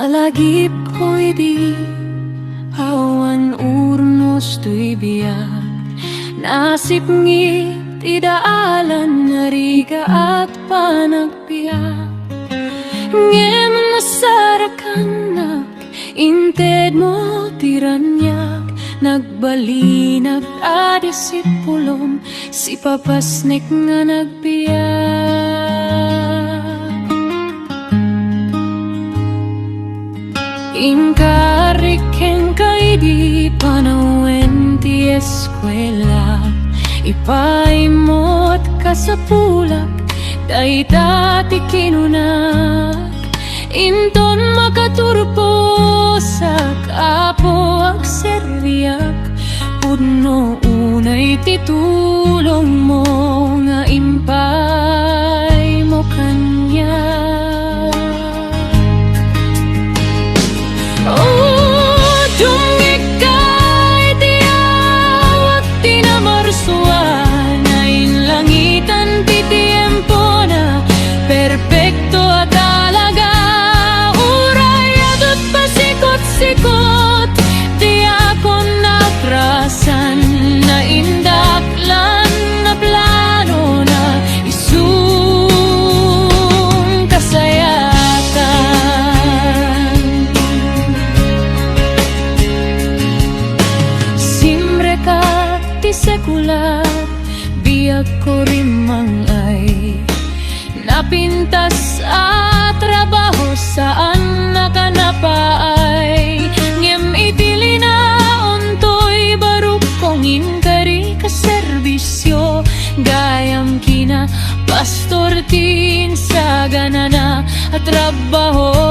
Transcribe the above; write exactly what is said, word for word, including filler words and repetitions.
Alagipko idi awan urnos toy biag, nasipnget ti daalan, narigaak panagbiag. Ngem nasarakannak, intedmo ti raniak, nagbalinak a disipulom, sipapasnek nga nagbiag. Inkarik kenka idi panawen ti eskuela, ipaymot kasapulak, dayta ti kinunak. Inton makaturposak, Apo, agserbiak, pudno unay ti tulongmo nga impaymo kaniak. O, dumngegka iti awak ti namarsua, nainlangitan ti tiempona, perpekto a talaga, uray adu ti pasikot-sikot, diakon natrasan, naindaklan, naplanona, isu nga kasayaatan. Simreka ti sekula, biagko rimmang-ay. Napintas a trabaho, saan a napaay. Ngem iti linaon toy barukko, inkarik a serbisio, gayam kina pastor ti insaganana a trabaho.